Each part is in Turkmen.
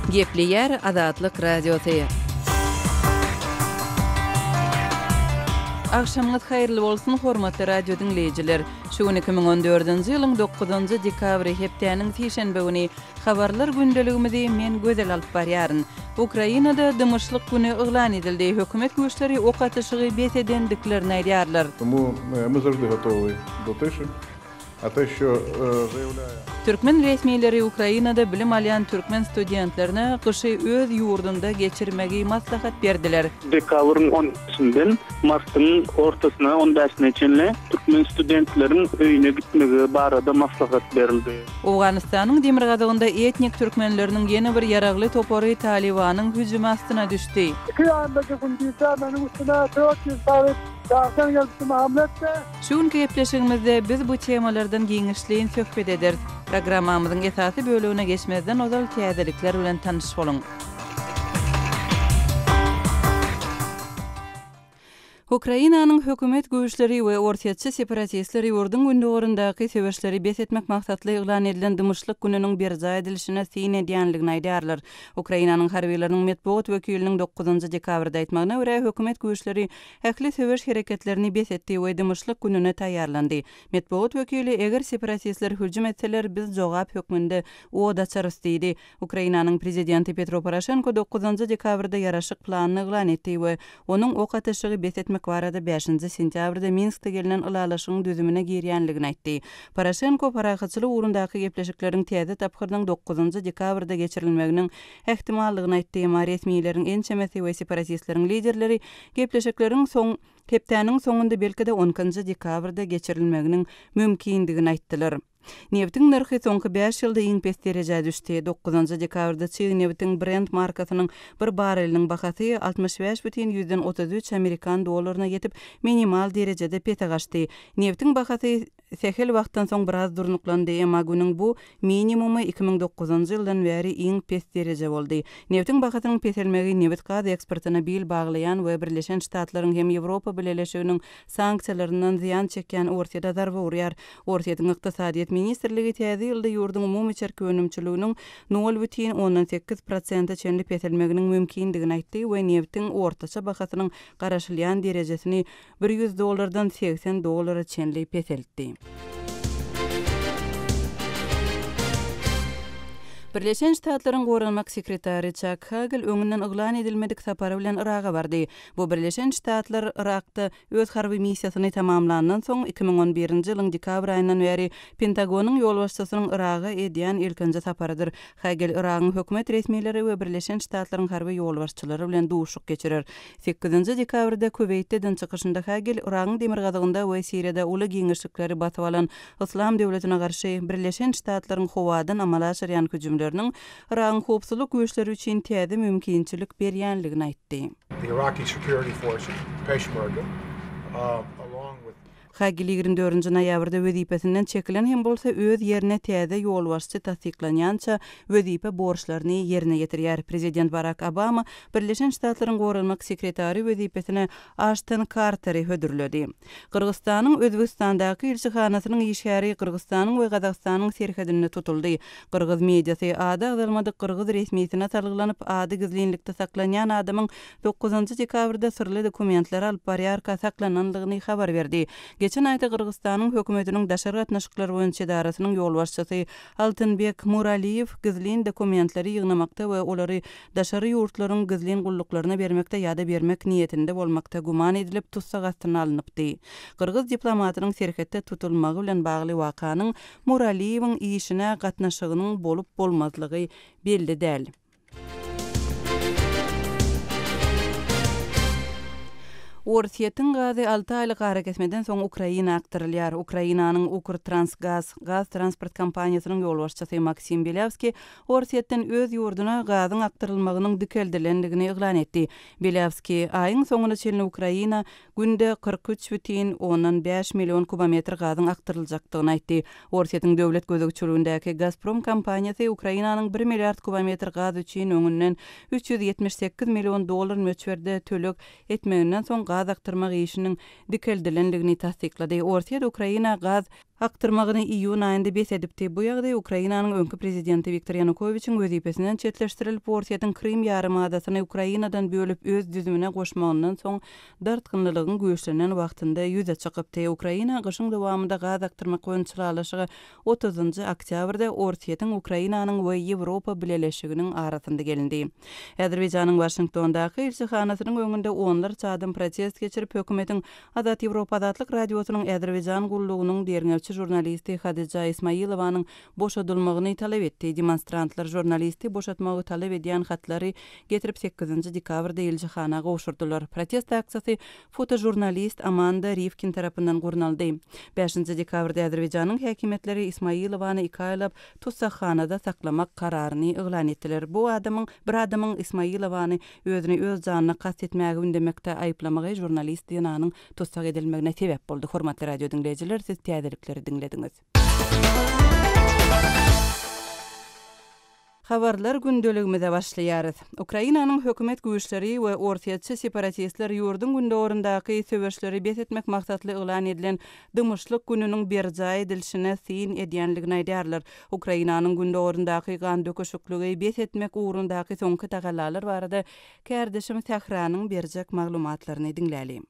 Gepleýär Azatlyk Radiosy. Agşamyňyz haýyrly bolsun, hormatly radio diňleýjiler! Şu gün 2014-nji ýylyň dokuzynjy dekabry, hepdäniň sişenbe güni. Habarlar gündeligimizi men Gözel alyp barýaryn. Ukrainada dymyşlyk güni yglan edildi, hökümet güýçleri ok atyşygy bes edendiklerini aýdýarlar. Тому мы завжди готові до тиші. A te що заявляє. Türkmen resmileri Ukrainada bilim alýan türkmen studentlerine gyşy öz ýurdunda geçirmegi maslahat berdiler. Dekabryň on ikisinden martyň ortasyna, on bäşine çenli türkmen studentleriň öýüne gitmegi barada maslahat berildi. Owganystanyň demirgazygynda etnik türkmenleriniň ýene bir ýaragly topary Talybanyň hüjümi astyna düşdi. Iki ýanyndaky gündiz-de meniň üstüme 400 sany dagdan gelip üstüme hamle etdi. Şu günki gepleşigimizde biz bu temalardan giňişleýin söhbet ederis. Programmamyzyň esasy bölegine geçmezden ozal täzelikler bilen tanyş boluň. Ukrainanyň hökümet güýçleri we orsýetçi separatistler ýurduň gündogaryndaky söweşleri bes etmek maksatly yglan edilen dymyşlyk gününiň berjaý edilişine syn edýänligini aýdýarlar. Ukrainanyň harbylarynyň metbugat wekiliniň dokuzynjy dekabrda aýtmagyna görä, hökümet güýçleri ähli söweş hereketlerini bes etdi we dymyşlyk gününe taýýarlandy. Metbugat wekili, eger separatistler hüjüm etseler, biz jogap hökmünde od açarys diýdi. Ukrainanyň prezidenti Petro Poroşenko dokuzynjy dekabrda ýaraşyk planyny yglan etdi we onuň ok atyşygy bes etmek barada bäşinji sentýabrda Minskde gelnen ylalaşygyň düzümine girýänligini aýtdy. Poroşenko parahatçylyk ugrundaky gepleşikleriň täze tapgyrynyň dokuzynjy dekabrda geçirilmeginiň ähtimallygyny aýtdy, emma resmileriň ençemesi we separatistleriň liderleri gepleşikleriň soň hepdäniň soňunda belki-de on ikinji dekabrda geçirilmeginiň mümkindigini aýtdylar. Nebitiň nyrhy soňky bäş ýylda iň pes derejä düşdi. Dokuzynjy dekabrda çig nebitiň Brent markasynyň bir barreliniň bahasy 65,33 amerikan dollaryna ýetip, minimal derejede pese gaçdy. Nebitiň bahasy sähel wagtdan soň biraz durnuklandy, emma günüň bu minimumy 2009-njy ýyldan bäri iň pes dereje boldy. Nebitiň bahasynyň peselmegi nebit-gaz eksportyna bil baglaýan we Birleşen Ştatlaryň hem Ýewropa Bileleşiginiň sanksiýalaryndan zyýan çekýän Orsýete zarba urýar. Orsýetiň Ykdysadyýet ministrligi täze ýylda ýurduň umumy içerki önümçiliginiň 0,8 prosente çenli peselmeginiň mümkindigini aýtdy we nebtiň ortaça bahasynyň garaşylýan derejesini 100 dollardan 80 dollara çenli peseltdi. Birleşen Ştatlaryň Goranmak sekretary Çak Hagel öňünden yglan edilmedik sapary bilen Yraga bardy. Bu Birleşen Ştatlar Yrakda öz harby missiýasyny tamamlandan soň, 2011-nji ýylyň dekabr aýyndan bäri Pentagonyň ýolbaşçysynyň Yraga edýän ilkinji saparydyr. Hagel Yragyň hökümet resmileri we Birleşen Ştatlaryň harby ýolbaşçylary bilen duşuşyk geçirer. Sekizinji dekabrda Kuweýtde eden çykyşynda Hagel Yragyň demirgazygynda we Siriýada uly giňişlikleri basyp alan Yslam döwletine garşy Birleşen Ştatlaryň howadan amala aşyrýan hüjümleriniň Yragyň howpsuzlyk güýçleri üçin täze mümkinçilik berýänligini aýtdy. The Iraqi security forces, Peshmerga, along with. Hagel 24-nji noýabrda wezipesinden çekilen hem bolsa, öz ýerine täze ýolbaşçy tassyklanýança wezipe borçlaryny ýerine ýetirýär. Prezident Barak Obama Birleşen Ştatlaryň Goranmak sekretary wezipesine Aşton Karteri hödürledi. Gyrgyzystanyň Özbegistandaky ilçihanasynyň işgäri Gyrgyzystanyň we Gazagystanyň serhedinde tutuldy. Gyrgyz mediasy ady agzalmadyk gyrgyz resmisine salgylanyp, ady gizlinlikde saklanýan adamyň dokuzynjy dekabrda syrly dokumentleri alyp barýarka saklanandygyny habar berdi. Geçen aýda Gyrgyzystanyň hökümetiniň daşary gatnaşyklar boýunça edarasynyň ýolbaşçysy Altynbek Muraliýew gizlin dokumentleri ýygnamakda we olary daşary ýurtlaryň gizlin gulluklaryna bermekde ýa-da bermek niýetinde bolmakda güman edilip tussag astyna alnypdy. Gyrgyz diplomatynyň serhetde tutulmagy bilen bagly wakanyň Muraliýewiň işine gatnaşygynyň bolup-bolmazlygy belli däl. Orsýetiň gazy alty aýlyk arakesmeden soň Ukraina akdyrylýar. Ukrainanyň Ukrtransgaz gaz transport kompaniýasynyň ýolbaşçysy Maksim Belýawskiý Orsýetden öz ýurduna gazyň akdyrylmagynyň dikeldilendigini yglan etdi. Belýawskiý, aýyň soňuna çenli Ukraina günde 43,5 million kubometr gazyň akdyryljakdygyny aýtdy. Orsýetiň döwlet gözegçiligindäki Gazprom kompaniýasy Ukrainanyň bir milliard kubometr gaz üçin öňünden 378 million dollar möçberde töleg etmeginden soň gaz akdyrmak işiniň dikeldilendigini tassyklady. Orsýet Ukraina gaz. akdyrmagyny iýun aýynda bes edipdi. Bu ýagdaý Ukrainanyň öňki prezidenti Wiktor Ýanukowiçiň wezipesinden çetleşdirilip, Orsýetiň Krym ýarymadasyny Ukrainadan bölüp öz düzümine goşmagyndan soň dartgynlylygyň güýçlenen wagtynda ýüze çykypdy. Ukraina gyşyň dowamynda gaz akdyrmak boýunça ylalaşyga otuzynjy oktýabrda Orsýetiň, Ukrainanyň we Ýewropa Bileleşiginiň arasynda gelindi. Azerbaýjanyň Waşingtondaky ilçihanasynyň öňünde onlarça adam protest geçirip, hökümetiň Azat Ýewropa Azatlyk Radiosynyň Azerbaýjan gullugynyň derňewçi žurnalisti Hadyja Ismailowanyň boşadylmagyny talap etdi. Demonstrantlar žurnalisti boşatmagy talap edýän hatlary getirip, sekizinji dekabrda ilçihana gowşurdylar. Protest aksiýasy fotožurnalist Amanda Rifkin tarapyndan gurnaldy. Bäşinji dekabrda Azerbaýjanyň häkimiýetleri Ismailowany iki aýlap tussaghanada saklamak kararyny yglan etdiler. Bu adamyň bir adamyň Ismailowany özüni öz janyna kast etmäge ündemekde aýyplamagy žurnalist zenanyň tussag edilmegine sebäp boldy. Hormatly radio diňleýjiler, siz täzelikleri diňlediňiz. Habarlar gündeligimize başlaýarys. Ukrainanyň hökümet güýçleri we orsýetçi separatistler ýurduň gündogaryndaky söweşleri bes etmek maksatly yglan edilen dymyşlyk gününiň berjaý edilişine syn edýänligini aýdýarlar. Ukrainanyň gündogaryndaky gandöküşikligi bes etmek ugrundaky soňky tagallalar barada kärdeşim Sähranyň berjek maglumatlaryny diňläli.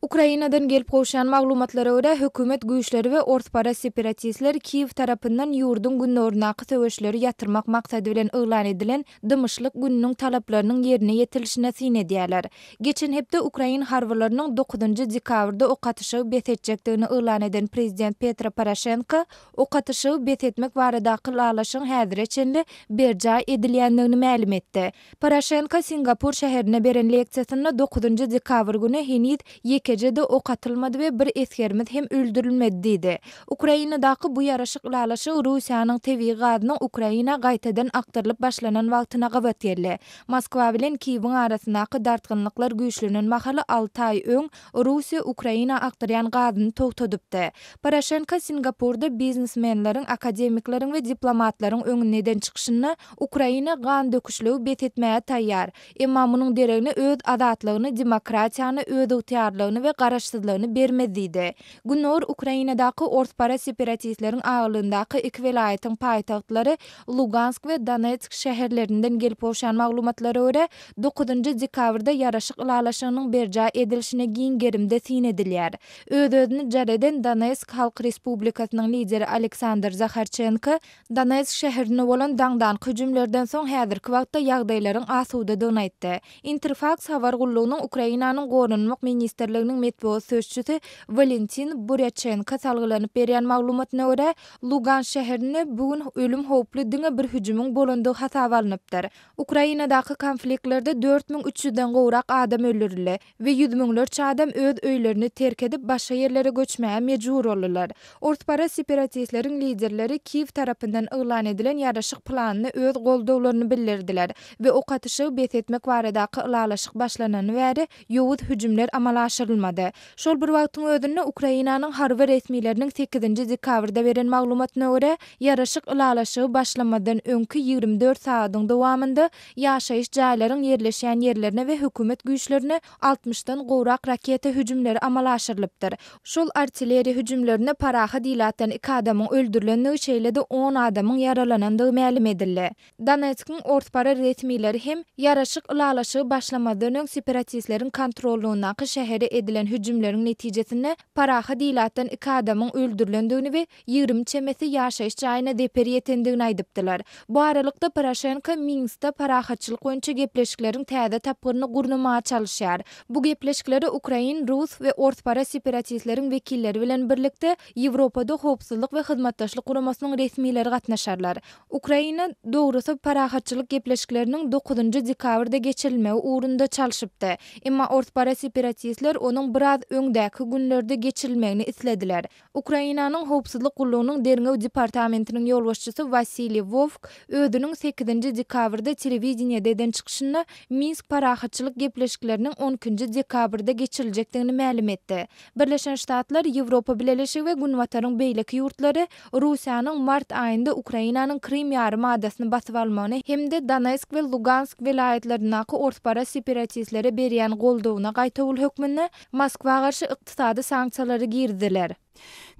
Ukrainadan gelip gowşan maglumatlara görä, hökümet güýçleri we orsparaz separatistler Kiýew tarapyndan ýurduň gündogaryndaky söweşleri ýatyrmak maksady bilen yglan edilen dymyşlyk gününiň talaplarynyň ýerine ýetirilişine syn edýärler. Geçen hepde ukrain harbylarynyň dokuzynjy dekabrda ok atyşygy bes etjekdigini yglan eden prezident Petro Poroşenko ok atyşygy bes etmek baradaky ylalaşygyň häzire çenli berjaý edilýändigini mälim etdi. Poroşenko Singapur şäherinde beren leksiýasynda dokuzynjy dekabr güni heniz ýekeje-de ok atylmady we bir esgerimiz hem öldürilmedi diýdi. Ukrainadaky bu ýaraşyk ylalaşygy Russiýanyň tebigy gazynyň Ukraina gaýtadan akdyrylyp başlanan wagtyna gabat geldi. Moskwa bilen Kiýewiň arasyndaky dartgynlyklar güýçlenen mahaly alty aý öň Russiýa Ukraina akdyrýan gazyny togtadypdy. Poroşenko Singapurda biznesmenleriň, akademikleriň we diplomatlaryň öňünde eden çykyşynda Ukraina gan döküşligi bes etmäge taýýar. Emma munuň deregine öz azatlygyny, demokratiýany, özygtyýarlygyny we garaşsyzlygyny bermez diýdi. Gündogar Ukrainadaky orsparaz separatistleriň agyrlygyndaky iki welaýatyň paýtagtlary Lugansk we Donetsk şäherlerinden gelip gowşan maglumatlara görä, dokuzynjy dekabrda ýaraşyk ylalaşygynyň berjaý edilişine giň gerimde syn edilýär. Öz-özüni jar eden Donetsk Halk Respublikasynyň lideri Aleksandr Zaharçenko Donetsk şäherinde bolan daňdanky hüjümlerden soň häzirki wagtda ýagdaýlaryň asudadygyny aýtdy. Interfaks habar gullugynyň Ukrainanyň Goranmak ministrliginiň metbugat sözçüsi Walentin Burýaçenko salgylanyp berýän maglumatyna görä, Lugansk şäherinde bu gün ölüm howply diňe bir hüjümiň bolandygy hasaba alnypdyr. Ukrainadaky konfliktlerde 4300 den gowrak adam öldürildi. We ýüz müňlerçe adam öz öýlerini terk edip, başga ýerlere göçmäge mejbur boldular. Orsparaz separatistleriň liderleri Kiýew tarapyndan yglan edilen ýaraşyk planyna öz goldawlaryny bildirdiler we ok atyşygy bes etmek baradaky ylalaşyk başlanany bäri ýowuz hüjümler amala aşyrylmady. Şol bir wagtyň özünde, Ukrainanyň harby resmileriniň sekizinji dekabrda beren maglumatyna görä, ýaraşyk ylalaşygy başlamazdan öňki 24 sagadyň dowamynda Ýaşaýyş jaýlaryň ýerleşýän ýerlerine we hökümet güýçlerine altmyşdan gowrak raketa hüjümleri amala aşyrylypdyr. Şol artilleriýa hüjümlerinde parahat ilatdan iki adamyň öldürilendigi, şeýle-de on adamyň ýaralanandygy mälim edildi. Donetskiň orsparaz resmileri hem ýaraşyk ylalaşygy başlamazdan öň separatistleriň kontrollygyndaky şähere edilen hüjümleriň netijesinde parahat ilatdan iki adamyň öldürilendigini we 20 çemesi ýaşaýyş jaýyna zeper ýetendigini aýdypdylar. Bu aralykda, Poroşenko Minskde parahatçylyk boýunça gepleşikleriň täze tapgyryny gurnamaga çalyşýar. Bu gepleşiklere ukrain, rus we orsparaz separatistleriň wekilleri bilen birlikde Ýewropada Howpsuzlyk we Hyzmatdaşlyk Guramasynyň resmileri gatnaşarlar. Ukraina, dogrusy, parahatçylyk gepleşikleriniň dokuzynjy dekabrda geçirilmegi ugrunda çalşypdy. Emma orsparaz separatistler onuň biraz öňdäki günlerde geçirilmegini islediler. Ukrainanyň Howpsuzlyk gullugynyň Derňew departamentiniň ýolbaşçysy Wasiliý Wowk özüniň sekizinji dekabrda telewideniýede eden çykyşynda Minsk parahatçylyk gepleşikleriniň on ikinji dekabrda geçiriljekdigini mälim etdi. Birleşen Ştatlar, Ýewropa Bileleşigi we Günbataryň beýleki ýurtlary Russiýanyň mart aýynda Ukrainanyň Krym ýarym adasyny basyp almagyny hem-de Donetsk we Lugansk welaýatlaryndaky orsparaz separatistlere berýän goldawyna gaýtawul hökmünde. Moskwa garşy ykdysady sanksiýalary girizdiler.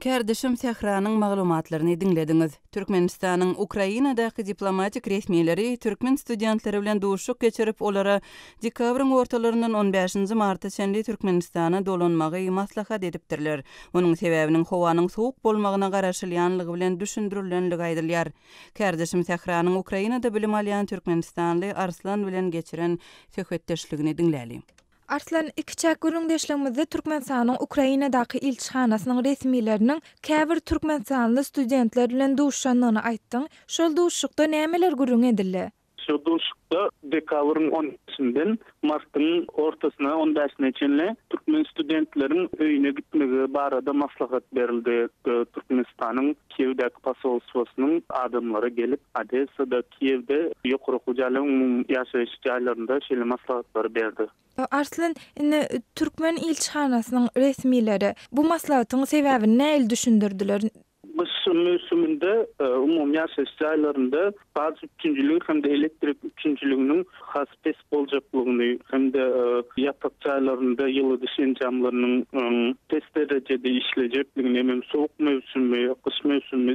Kärdeşim Sähranyň maglumatlaryny diňlediňiz. Türkmenistanyň Ukrainadaky diplomatik resmileri türkmen studentleri bilen duşuşyk geçirip, olara dekabryň ortalaryndan on bäşinji marta çenli Türkmenistana dolanmagy maslahat edipdirler. Munuň sebäbiniň howanyň sowuk bolmagyna garaşylýanlygy bilen düşündirilenligi aýdylýar. Kärdeşim Sähranyň Ukrainada bilim alýan türkmenistanly Arslan bilen geçiren söhbetdeşligini diňläliň. Arslan, ikiçäk gürrüňdeşligimizde Türkmenistanyň Ukrainadaky ilçihanasynyň resmileriniň käbir türkmenistanly studentler bilen duşuşandygyny aýtdyň. Şol duşuşykda nämeler gürrüň edildi? Şu duşuşykda dekabryň on bäşinden martyň ortasyna, on bäşine çenli türkmen studentleriň öýüne gitmegi barada maslahat berildi. Türkmenistanyň Kiýewdäki posolstwosynyň adamlary gelip, Odessada, Kiýewde ýokary okuw jaýlaryň umumy ýaşaýyş jaýlarynda şeýle maslahatlary berdi. Arslan, indi türkmen ilçihanasynyň resmileri bu maslahatyň sebäbini nähili düşündirdiler? Gyş möwsüminde umumy ýaşaýyş jaýlarynda gaz üpjünçiligi hem-de elektrik üpjünçiliginiň has pes boljaklygyny hem-de ýatak jaýlarynda ýyladyş enjamlarynyň pes derejede işlejekligini hemem sowuk möwsümi, gyş möwsümi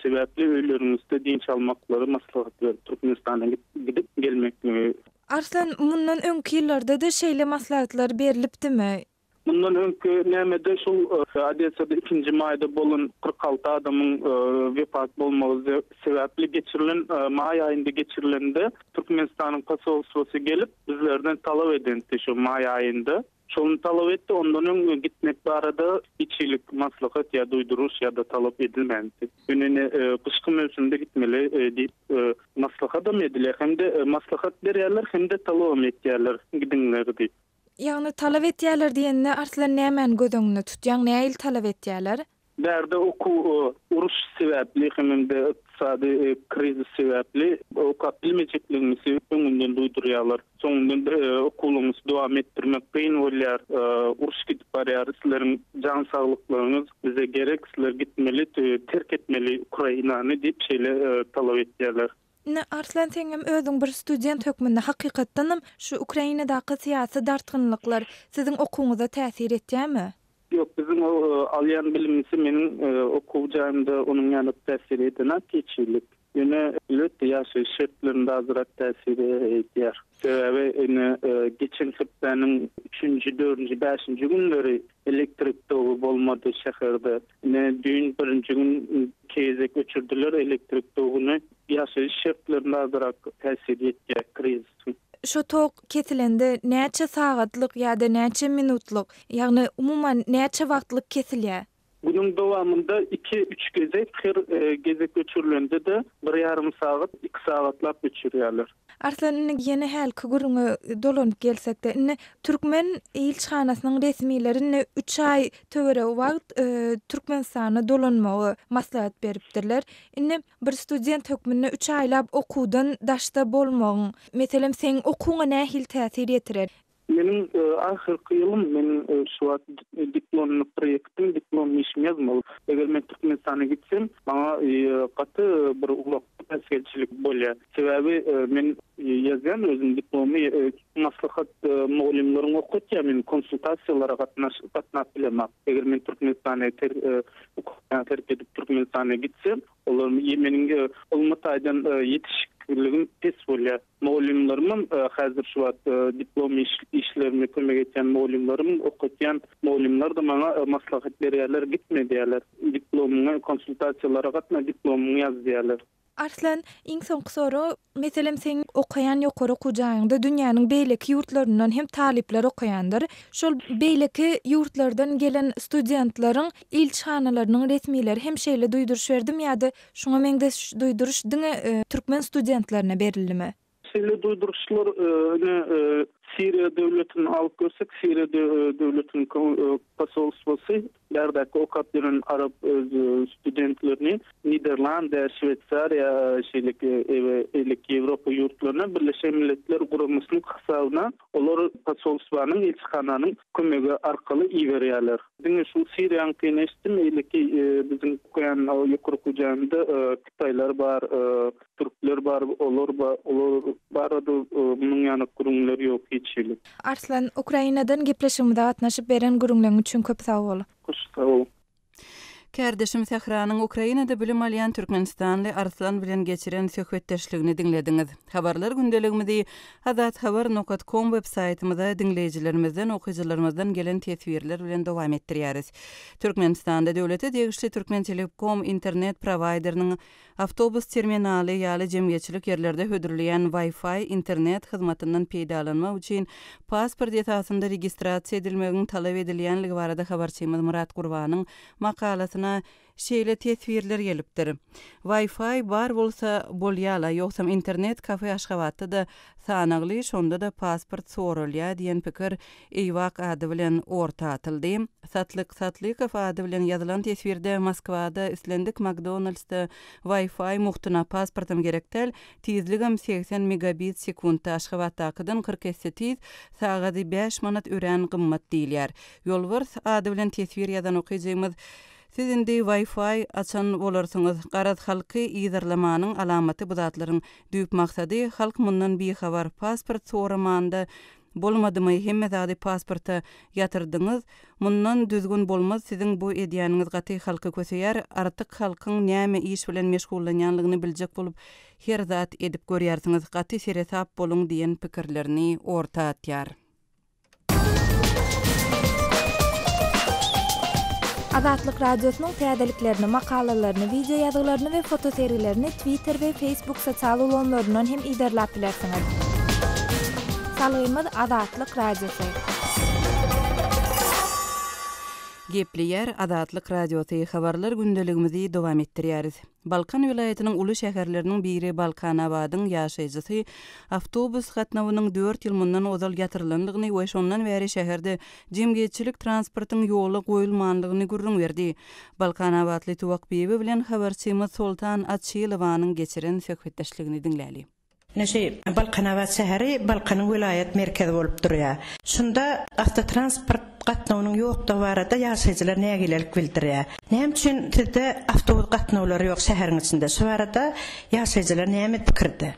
sebäpli öýleriňizde dynç almaklary maslahat berip, Türkmenistana gidip gelmekligi. Arslan, mundan öňki ýyllarda-da şeýle maslahatlar berlipdimi? Mundan öňki nämede şul Odessada ikinji maýda bolan 46 adamyň wepat bolmagy sebäpli geçirilen maý aýynda geçirilende Türkmenistanyň posolstwosy gelip bizlerden talap edenti şo maý aýynda. Şony talap etdi ondan öň gitmek barada hiç hili maslahat ýa duýduryş ýa-da talap edilmändi. Ýöne ine gyşky möwsümde gitmeli diýip maslahatam edilýär hem-de maslahat berýärler hem-de talabam etýärler gidiňler diýip. Ýagny talap etýärler diýende Arslan nämäni göz öňünde tutýaň, nähili talap etýärler? Bärde okuw uruş sebäpli hememde ykdysady krizis sebäpli okap bilmejekligimizi öňünden duýdurýarlar. Soňundan okuwlaryňyzy dowam etdirmek kyn bolýar. Uruş gidip barýar. Sizleriň jan saglyklaryňyz bize gerek, sizler gitmeli, terk etmeli Ukrainany diýip şeýle talap etýärler. Indi Arslan seňem özüň bir student hökmünde hakykatdanam şu Ukrainadaky syýasy dartgynlyklar siziň okuwyňyza täsir etýärmi? Ýok, biziň alýan bilimimizi meniň okuw jaýymda onuň ýaly täsir edenak hiç hili. Ýöne elbetde ýaşaýyş şertlerinde azyrak täsir edýär. Sebäbi ine geçen hepdäniň üçünji, dördünji, bäşinji günleri elektrik togy bolmady şäherde. Ine, düýn birinji gün iki gezek öçürdiler elektrik toguny. Ýaşaýyş şertlerine azyrak täsir ýetýär krizisiň. Şo tok kesilende näçe sagatlyk ýa-da näçe minutlyk, ýagny umuman näçe wagtlyk kesilýär? Günüň dowamynda iki-üç gezek, her gezek öçürilende-de bir ýarym sagat, iki sagatlap öçürýärler. Arslan indi ýene hälki gürrüňe dolanyp gelsekde, indi türkmen ilçihanasynyň resmileri indi üç aý töweregi wagt Türkmenistana dolanmagy maslahat beripdirler. Indi bir student hökmünde üç aýlap okuwdan daşda bolmagyň, meselem, seň okuwyňa nähili täsir ýetirer? Meniň ahyrky ýylym, meniň şu wagt diplomlyk proýektim, diplom işimi ýazmaly. Eger men Türkmenistana gitsem, maňa gaty bir uly päsgelçilik bolýar. Sebäbi men ýazýan özüm diplomy, maslahat mugallymlaryň okatýar, men konsultasiýalara gatnap bilemok. Eger men Türkmenistany Ukrainany terk edip Türkmenistana gitsem, olar meniň ylmy taýdan ýetişikligim pes bolýar. Mugallymlarymam häzir şu wagt diplom işlerime kömek etýän mugallymlarym, okatýan mugallymlar-da maňa maslahat berýärler, gitme diýýärler. Diplomyňa konsultasiýalara gatna, diplomyňy ýaz diýýärler. Arslan, iň soňky sorag, meselem seň okaýan ýokary okuw jaýyňda dünýäniň beýleki ýurtlaryndan hem talyplar okaýandyr. Şol beýleki ýurtlardan gelen studentleriň ilçihanalarynyň resmileri hem şeýle duýduryş berdimi ýa-da Şuňa meňzeş duýduryş diňe türkmen studentlerine berildimi? Şeýle duýduryşlar ine Siriýa döwletini alyp görsek, Siriýa döwletiniň posolstwosy bärdäki okap ýören arap studentlerini Niderlandiýa, Şweýsariýa, şeýleki beýleki Ýewropa ýurtlaryna Birleşen Milletler Guramasynyň hasabyna olar posolstwanyň, ilçihananyň kömegi arkaly iberýärler. Diňe şu Siriýanyňkyny eşitdim, beýleki biziň okaýan ýokary okuw jaýymyzda hytaýlar bar, türkler bar, olar bar, olar barada munuň ýaly gürrüňler ýok. Hiç hili. Arslan, Ukrainadan gepleşigimize gatnaşyp beren gürrüňleň üçin köp sag bol. Hoş sag boluň. Kärdeşim Sähranyň Ukrainada bilim alýan türkmenistanly Arslan bilen geçiren söhbetdeşligini diňlediňiz. Habarlar gündeligimizi Azathabar nokat kom web saýtymyza diňleýjilerimizden, okyjylarymyzdan gelen teswirler bilen dowam etdirýäris. Türkmenistanda döwlete degişli Türkmentelekom internet prowaýderiniň Awtobus terminaly ýaly jemgyýetçilik ýerlerde hödürleýän Wi-Fi internet hyzmatyndan peýdalanmak üçin pasport esasynda registrasiýa edilmegiň talap edilýänligi barada habarçymyz Myrat Gurbanyň makalasyna şeýle teswirler gelipdir, Wi-Fi bar bolsa bolýa-la, ýogsam internet kafe Aşgabatda-da sanagly, şonda-da pasport soralýa diýen pikir Eýwak ady bilen orta atyldy. Satlyk Satlykow ady bilen ýazylan teswirde Moskwada islendik McDonald's-da Wi-Fi mugtuna pasportam gerek däl, tizligem 80 megabit sekuntda Aşgabatdakydan 40 esse tiz, sagady bäş manat örän gymmat diýilýär. Ýolbars ady bilen teswir ýazan okyjymyz Siz indi Wi-Fi açan bolarsyňyz, garaz halky yzarlamanyň alamaty bu zatlaryň düýp maksady, halk mundan bihabar, pasport soramanda Bolmadymy hemme zady pasporta ýatyrdyňyz mundan düzgün bolmaz siziň bu edýäniňiz gaty halky köseýär artyk halkyň näme iş bilen meşgullanýanlygyny biljek bolup her zat edip görýärsiňiz gaty seresap boluň diýen pikirlerini orta atýar. Azatlyk Radiosynyň täzeliklerini, makalalaryny, wideoýazgylaryny we fotosergilerini Twitter we Facebook sosial ulgamlaryndan hem yzarlap bilersiňiz. Salgymyz Azatlyk Radiosy. Gepleýär Azatlyk Radiosy, Habarlar gündeligimizi dowam etdirýäris. Balkan welaýatynyň uly şäherleriniň biri Balkanabadyň ýaşaýjysy awtobus gatnawynyň dört ýyl mundan ozal ýatyrylandygyny we şondan bäri şäherde jemgyýetçilik transportyň ýola goýulmandygyny gürrüň berdi. Balkanabatly Tuwakbibi bilen habarçymyz Soltan Açylowanyň geçiren söhbetdeşligini diňläli. Ine şu Balkanabat şäheri Balkanyň welaýat merkezi bolup durýar. Şunda awtotransport gatnawynyň ýokdugy barada ýaşaýjylar nägilelik bildirýär. Näme üçin sizde awtobus gatnawlary ýok şäheriň içinde? Şu barada ýaşaýjylar näme pikirde?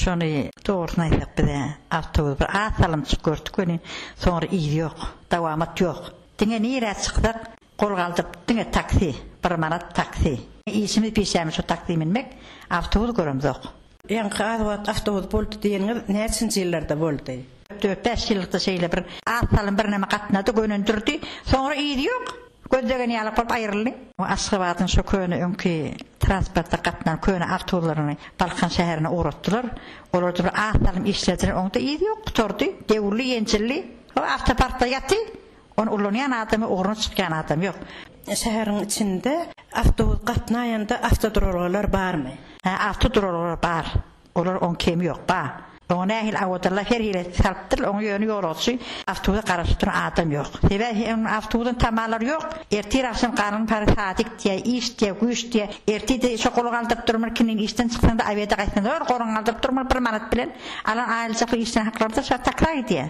Şony dogrusyny aýtsak bize awtobus bir az salymjyk gördük welin soňra yzy ýok, dowamat ýok. Diňe nirä çyksak gol galdyryp diňe taksi, bir manat taksi. Işimiz pişämiz şu taksi münmek, awtobus göremzok. Ýaňky az wagt awtobus boldy diýeniňiz näçinji ýyllarda boldy? Dört-bäş ýyllykda şeýle bir az salym birneme gatnady, gönendirdi. Soňra yzy ýok. Gözlegen ýalak bolup aýryldy. Aşgabadyň şo köne öňki transportda gatnan köne awtobuslaryny Balkan şäherine ugratdylar. Olarda bir az salym işlediler, oňda yzy ýok, gutardy. Döwüldi, ýenjildi. Ho, awtoparkda ýaty. Ony ulanýan adam we ugruna çykýan adam ýok. Şäheriň içinde awtobus gatnaýanda awtoduralgalar barmy? Hä, awtoduralgalar bar. Olar oň kemi ýok, bar. Oňa nähili awadalla her hili salypdyr, oňa ýöne ýolagçy awtobusa garaşyp duran adam ýok. Sebäbi onuň awtobusyň tamalary ýok. Ertir agşam galan pary sadik diýýär, iş diýýär, güýç diýýär. Ertir-de şo goly galdyryp durmaly, ikindin işden çyksaň-da, obeda gaýtsaň-da, ol goluňy galdyryp durmaly bir manat bilen. Alan aýlyjakly işden haklary-da şo taksa gidýär.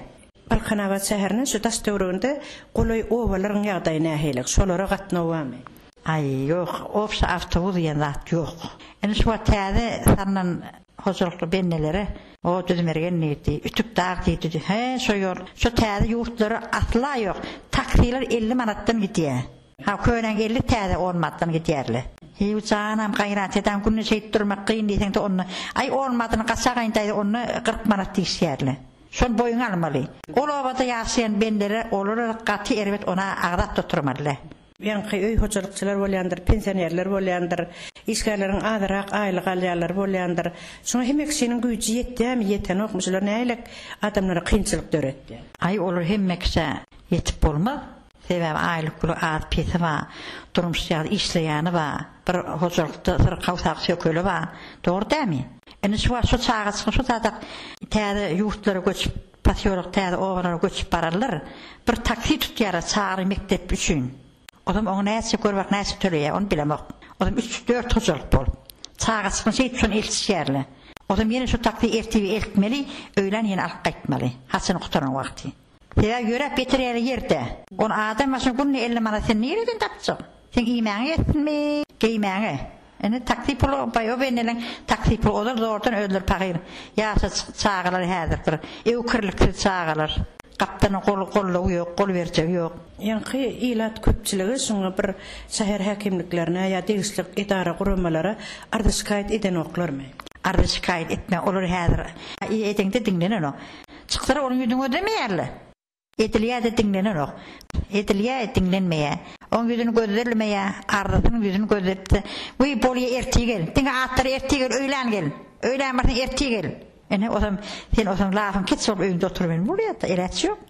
Balkanabat şäheriniň şu daş-töwereginde golaý obalaryň ýagdaýy nähili? Şolara gatnaw barmy? Aý, ýok, obşa awtobus diýen zat ýok. Indi şu wagt täze salnan hojalykly bennelere, o Düzmergen diýdi, Ütük dag diýdi, he, şo ýol, şo täze ýurtlara asla ýok. Taksiler 50 manatdan gidýär. Ha, könäň 50, täze on manatdan gidýärle. Hiw, janam, gaýrat edäň, günde şeýdip durmak kyn diýseň-de onda, aý, on manadyny gaçagaýyn daýza, onda 40 manat diýişýärle. Şony boýuňa almaly. Ol obada ýaşaýan bendeler olara gaty erbet ona agzap da oturmalyda. Ýaňky öý hojalykçylar bolýandyr, pensionerler bolýandyr, işgärleriň azyrak aýlyk alýanlary bolýandyr. Şuňa hemme kişiniň güýji ýetýärmi, ýetenokmy, şular nähili adamlara kynçylyk döretýär? Aý olar hemme kişä ýetip bolmaz. Sebäbi aýlyk puly az pesi bar, durmuş ýaly işleýäni bar, bir hojalykda syrkaw sag sökeli bar. Dogry dämi? Indi şu wagt şu çagajyk şu taýda täze ýurtlara göçüp, posýolok täze obalara göçüp bararlar. Bir taksi tutýarlar çagaly mekdep üçin. Ozam oňa näçe gör bak näçe töleýär, ony bilemok. Ozam üç, dört hojalyk bolup. Çagajygyny şeýdip şony eltişýärler. Ozam ýene şu taksi ertir eltmeli, öýlän ýene alyp gaýtmaly. Haçan gutaran wagty. Sebäbi ýöräp ýeter ýaly ýerde. Ony adam başyna günde 50 manat sen nireden tapjak? Seň iýmäňe ýetsinmi, geýmäňe? Indi taksi puly baý o bendeleň taksi puly ozal zordan özleri pahyr. Ýaşajyk çagalar häzir bir öwkirliksiz çagalar. Gapdalyn gol goldawy ýok, gol berjegi ýok. Ýaňky ilat köpçüligi şuňa bir şäher häkimliklerine ýa degişli edara guramalara arza-şikaýat edenoklarmy? Arza-şikaýat etme, olar häzir edeňde diňlenenok. Çyksalar onuň ýüzüni gözlemeýärler. Edilýär-de diňlenenok. Edilýär, diňlenmeýär. Oň ýüzüni gözdelmeýär, arzasynyň ýüzüni gözletse, Wiý, bolýa ertir gel. Diňe atlary ertir gel, öýlän gel. Öýlän barsaň ertir gel. Ine, osam, sen osaň lafyň keç bolup öýüňde oturybermeli bolýar-da, eläç ýok.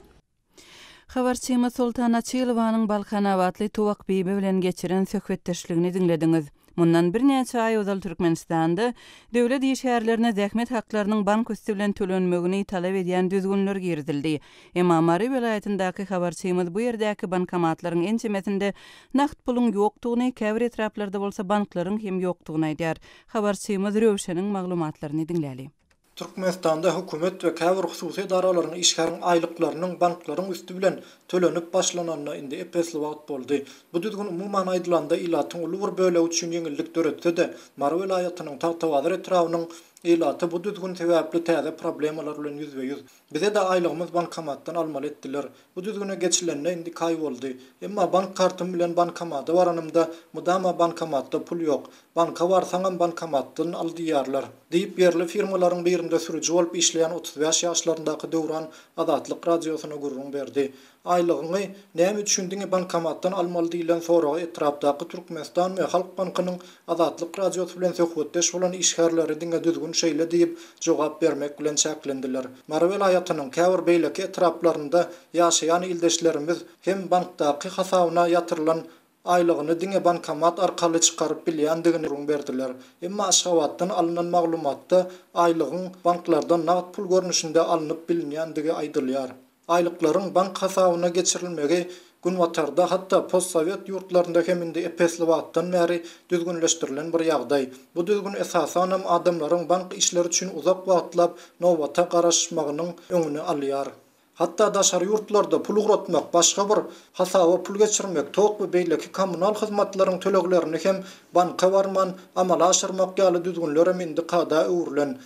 Habarçymyz Soltan Açylowanyň balkanabatly Tuwakbibi bilen geçiren söhbetdeşligini diňlediňiz. Mundan birnäçe aý ozal Türkmenistanda döwlet işgärlerine zähmet haklarynyň bank üsti bilen tölenmegini talap edýän düzgünler girizildi. Emma Mary welaýatyndaky habarçymyz bu ýerdäki bankomatlaryň ençemesinde nagt puluň ýokdugyny, käbir etraplarda bolsa banklaryň hem ýokdugyny aýdýar. Habarçymyz Röwşeniň maglumatlaryny diňläli. Türkmenistanda hökümet we käbir hususy edaralaryň işgäriň aýlyklarynyň banklaryň üsti bilen tölenip başlananyna indi ep-esli wagt boldy. Bu düzgün umuman aýdylanda ilatyň uly bir bölegi üçin ýeňillik döretse-de, Mary welaýatynyň Tagtabazar etrabynyň ilaty bu düzgün sebäpli täze problemalar bilen ýüzbe-ýüz. Bize-de aýlygymyz bankomatdan almaly etdiler. Bu düzgüne geçilenine indi iki aý boldy. Emma bank kartym bilen bankomada baranymda, mydama bankomatda pul ýok. Banka barsaňam bankomatdan al diýýärler. Diýip, ýerli firmalaryň birinde sürüji bolup işleýän 35 ýaşlaryndaky Döwran Azatlyk Radiosyna gürrüň berdi. Aýlygyňy näme üçin diňe bankomatdan almaly diýlen soraga etrapdaky Türkmenistan we Halk bankynyň Azatlyk Radiosy bilen söhbetdeş bolan işgärleri diňe düzgün şeýle diýip jogap bermek bilen çäklendiler. Mary welaýatynyň käbir beýleki etraplarynda ýaşaýan ildeşlerimiz hem bankdaky hasabyna ýatyrylan aýlygyny diňe bankomat arkaly çykaryp bilýändigini gürrüň berdiler. Emma Aşgabatdan alnan maglumatda aýlygyň banklardan nagt pul görnüşinde alnyp bilinýändigi aýdylýar. Aýlyklaryň bank hasabyna geçirilmegi Günbatarda, hatda postsowet ýurtlarynda hem indi ep-esli wagtdan bäri düzgünleşdirilen bir ýagdaý. Bu düzgün esasanam adamlaryň bank işleri üçin uzak wagtlap nobata garaşmagynyň öňüni alýar. Hatda daşary ýurtlarda pul ugratmak, başga bir hasaba pul geçirmek, tok we beýleki kommunal hyzmatlaryň töleglerini hem banka barman amala aşyrmak ýaly düzgünlerem indi kada öwrülen.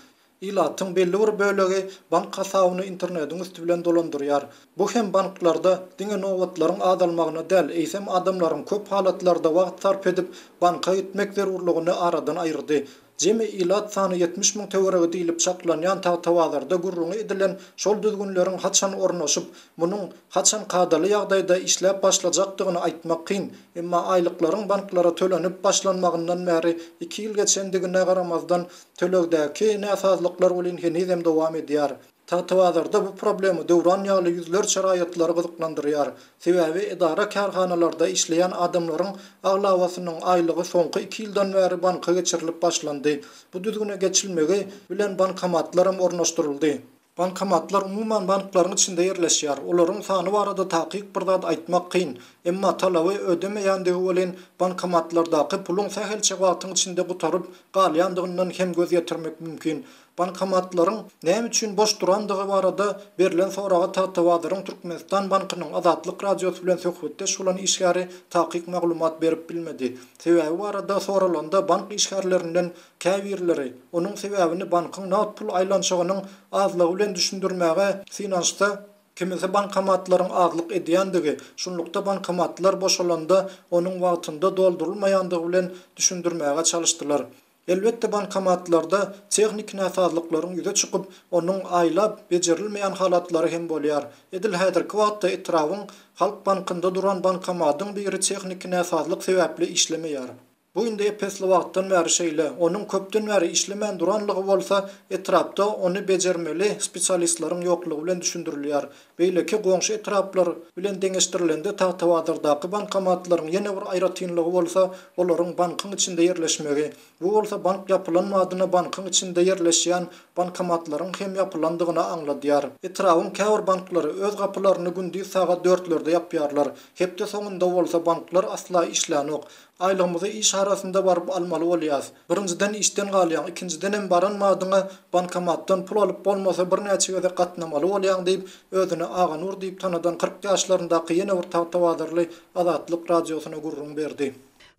Ilatyň belli bir bölegi bank hasabyny internediň üsti bilen dolandyrýar. Bu hem banklarda diňe nobatlaryň azalmagyna däl, eýsem adamlaryň köp halatlarda wagt sarp edip banka gitmek zerurlygyny aradan aýyrdy. Jemi ilat sany 70 müň töweregi diýlip çaklanýan Tagtabazarda gürrüňi edilen şol düzgünleriň haçan ornaşyp, munuň haçan kadaly ýagdaýda işläp başlajakdygyny aýtmak kyn, emma aýlyklaryň banklara tölenip başlanmagyndan bäri iki ýyl geçendigine garamazdan, tölegdäki näsazlyklar welin henizem dowam edýär. Tagtabazarda bu problema Döwran ýaly ýüzlerçe raýatlary gyzyklandyrýar. Sebäbi edara-kärhanalarda işleýän adamlaryň aglabasynyň aýlygy soňky iki ýyldan bäri banka geçirilip başlandy. Bu düzgüne geçilmegi bilen bankomatlaram ornaşdyryldy. Bankomatlar umuman banklaryň içinde ýerleşýär. Olaryň sany barada takyk bir zat aýtmak kyn. Emma talaby ödemeýändigi welin bankomatlardaky puluň sähelçe wagtyň içinde gutaryp galýandygyndan hem göz ýetirmek mümkin. Bankomatlaryň näme üçin boş durandygy barada berlen soraga Tagtabazaryň Türkmenistan bankynyň Azatlyk Radiosy bilen söhbetdeş bolan işgäri takyk maglumat berip bilmedi. Sebäbi barada soralanda bank işgärlerinden käbirleri onuň sebäbini bankyň nagt pul aýlanyşygynyň azlygy bilen düşündirmäge synanyşsa, kimisi bankomatlaryň azlyk edýändigi, şunlukda bankomatlar boşalanda onuň wagtynda doldurylmaýandygy bilen düşündirmäge çalyşdylar. Elbetde bankomatlarda tehniki näsazlyklaryň ýüze çykyp, onuň aýlap bejerilmeýän halatlary hem bolýar. Edil häzirki wagtda etrabyň Halk bankynda duran bankomadyň biri tehniki näsazlyk sebäpli işlemeýär. Bu indi ep-esli wagtdan bäri şeýle. Onuň köpden bäri işlemän duranlygy bolsa etrapda ony bejermeli spesialistleriň ýoklugy bilen düşündirilýär. Beýleki goňşy etraplar bilen deňeşdirilende Tagtabazardaky bankomatlaryň ýene bir aýratynlygy bolsa olaryň bankyň içinde ýerleşmegi. Bu bolsa bank ýapylan badyna bankyň içinde ýerleşýän bankomatlaryň hem ýapylandygyny aňladýar. Etrabyň käbir banklary öz gapylaryny gündiz sagat dörtlerde ýapýarlar. Hepde soňunda bolsa banklar asla işlänok. Aýlygymyzy iş arasynda baryp almaly bolýas. Birinjiden işden galýaň, ikinjidenem baran badyňa bankomatdan pul alyp bolmasa birnäçe gezek gatnamaly bolýaň diýip, özüni Aganur diýip tanadan 40 ýaşlaryndaky ýene bir tagtabazarly Azatlyk Radiosyna gürrüň berdi.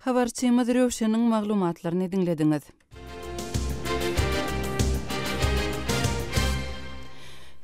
Habarçymyz Röwşeniň maglumatlaryny diňlediňiz.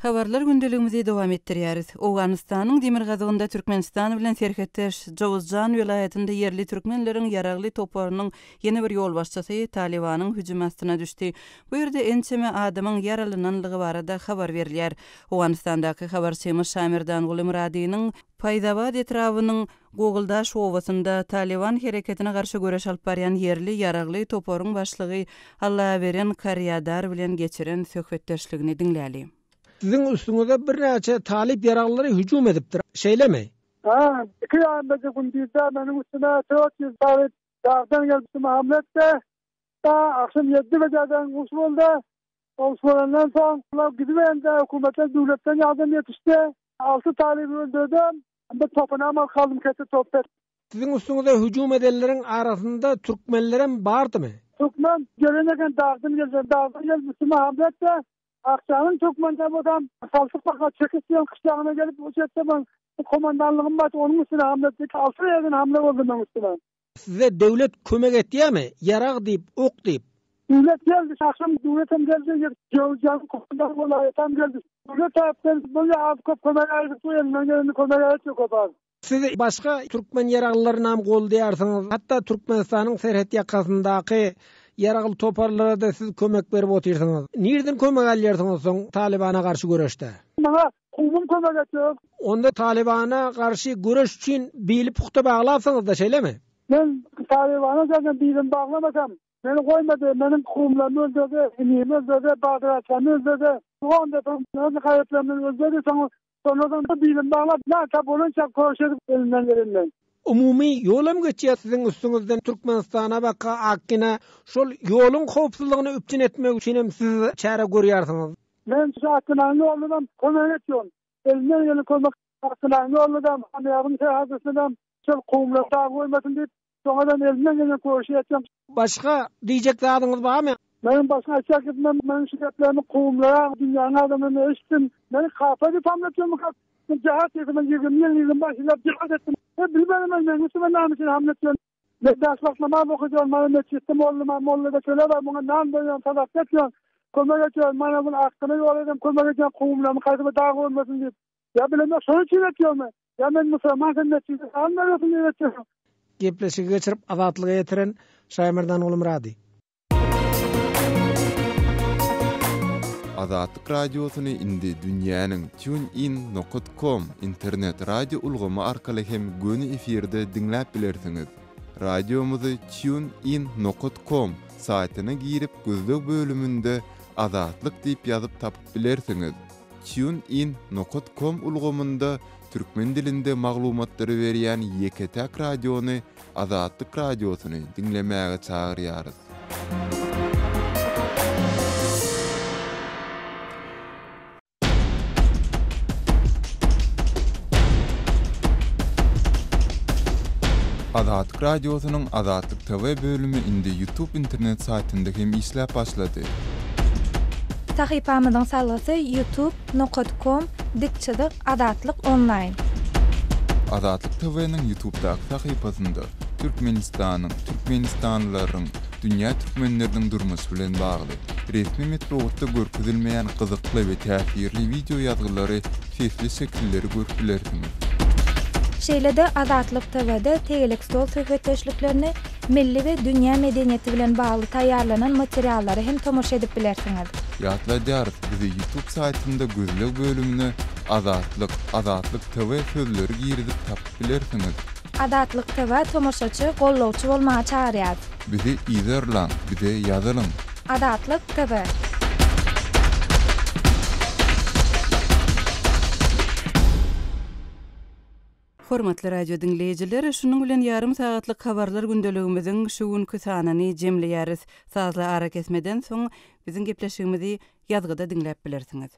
Habarlar gündeligimizi dowam etdirýäris. Owganystanyň demirgazygynda Türkmenistan bilen serhetdeş Jowuzjan welaýatynda ýerli türkmenleriň ýaragly toparynyň ýene bir ýolbaşçysy Talybanyň hüjümi astyna düşdi. Bu ýerde ençeme adamyň ýaralananlygy barada habar berilýär. Owganystandaky habarçymyz Şamerdanguly Myradynyň Paýzabad etrabynyň Goguldaş obasynda Talyban hereketine garşy göreş alyp barýan ýerli ýaragly toparyň başlygy Allaberen Karýadar bilen geçiren söhbetdeşligini diňläli. Siziň üstüňize birnäçe talyp ýaraglylary hüjüm edipdir, şeýlemi? Hä, iki ýarym gündizde meniň üstüme 400 talyp dagdan gelip üstüme hamla etdi. Da agşam ýedide bejäden uruş boldy. Uruş bolandan soň bular gidiberende hökümetden, döwletden ýardam ýetişdi. Alty talyby öldürdim. Bir topuna mal kaldym kese top. Siziň üstüňize hüjüm edenleriň arasynda türkmenlerem bardymy? Türkmen gelen eken dagdan geldi. Dagdan gelip üstüme hamle etdi. Akjanyň türkmenine bolsam Saltyk baka çekiç diýen gyşlagyna gelip uç etse men komandanlygym bardy onuň üstüne hamle etdi. Alty ýerden hamle boldy meň üstüme. Size döwlet kömek etýämi? Ýarag diýip, ok diýip. Döwlet geldi, agşam döwletem geldi, Jöwüzjanyň komandany welaýatam geldi. Döwlet tarapdan bolýa az köp kömek aýdyp elinden geleni kömek etdi köp az. Siz başga türkmen ýaraglylarynam goldaýarsyňyz, hatda Türkmenistanyň serhet ýakasyndaky ýaragly toparlara-da siz kömek berip otyrsyňyz. Nirden kömek alýarsyňyz soň Talybana garşy göreşde? Maňa Kowmum kömek etdi. Onda Talybana garşy göreş üçin bili pugta baglapsyňyz-da, şeýlemi? Men Talybana zaten bilimi baglamasam, meni goýmady, meniň kowumlarymy öldürdi, inimi öldürdi, badyr akamy öldürdi. On depe öz haýatlaryndan öldürdi, soň şondan soň bilimi baglap, näçe bolunça göreş edip elimden gelenden. Umumy ýolam geçýär siziň üstüňizden Türkmenistana baka Akgina, şol ýoluň howpsuzlygyny üpjün etmek üçinem siz çäre görýärsiňiz. Men şu Akgynanyň ýolunam kömek etýän. Elimden gelen kömek Akgynanyň ýolunadam, Hamyýabyň serhedisindem şol kowumlar dag goýmasyn diýip, şoňadam elimden gelen köşi etýän. Başga diýjek zadyňyz barmy? Meniň başga aýtjak gepim meniň şu geplerimi kowumlara, dünýäniň adamlaryna eşitsin. Meni kapa diýip hamlatýarmyka? Men jahat etdim, men 20 ýyl, 25 ýyllap jahat etdim. Men bilmedim men meniň üstüme näme üçin hamlatýan. Men bäş wagt namaz okaýan, mana metjitde molla bar, mollada çöle bar, muňa nan berýän, sadaka etýän, kömek etýän, mana bu akgyna ýol edem, kömek etýän kowumlarymy haýsy bir dag görmesin diýip. Ýa bilemok şonuň üçin etýärmi? Ýa men musulman sen metjide nan berýärsiň diýip etýärmi? Gepleşigi geçirip Azatlyga ýetiren Şaýmerdan Gulmyrady. Azatlyk Radiosyny indi dünýäniň TuneIn nokat com internet radio ulgamy arkaly hem göni efirde diňläp bilersiňiz. Radiomyzy TuneIn nokat com saýtyna girip gözleg bölüminde Azatlyk diýip ýazyp tapyp bilersiňiz. TuneIn nokat com ulgamynda türkmen dilinde maglumatlary berýän ýeke-täk radiony Azatlyk Radiosyny diňlemäge çagyrýarys. Azatlyk Radiosynyň Azatlyk TV bölümi indi YouTube internet saýtynda hem işläp başlady. Sahypamyzyň salgysy youtube nokat kom dik çyzyk azatlyk onlaýn. Azatlyk TV-niň Ýutubdaky sahypasynda Türkmenistanyň, türkmenistanlylaryň, dünýä türkmenleriniň durmuşy bilen bagly, resmi metbugatda görkezilmeýän gyzykly we täsirli wideo ýazgylary, sesli şekilleri görüp bilersiňiz. Şeýle-de Azatlyk TV-de tegelek stol söhbetdeşliklerini, milli we dünýä medeniýeti bilen bagly taýýarlanan materiallara hem tomaşa edip bilersiňiz. Ýatladýarys, bizi YouTube saýtynda gözleg bölümine Azatlyk, Azatlyk TV sözleri girizip tapyp bilersiňiz. Azatlyk TV tomaşaçy, gollawçy bolmaga çagyrýar. Bizi yzarlaň, bize ýazylyň. Azatlyk TV. Hormatly radio diňleýjiler, şunuň bilen ýarym sagatlyk habarlar gündeligimiziň şu günki sanyny jemleýäris. Sazly arakesmeden soň biziň gepleşigimizi ýazgyda diňläp bilersiňiz.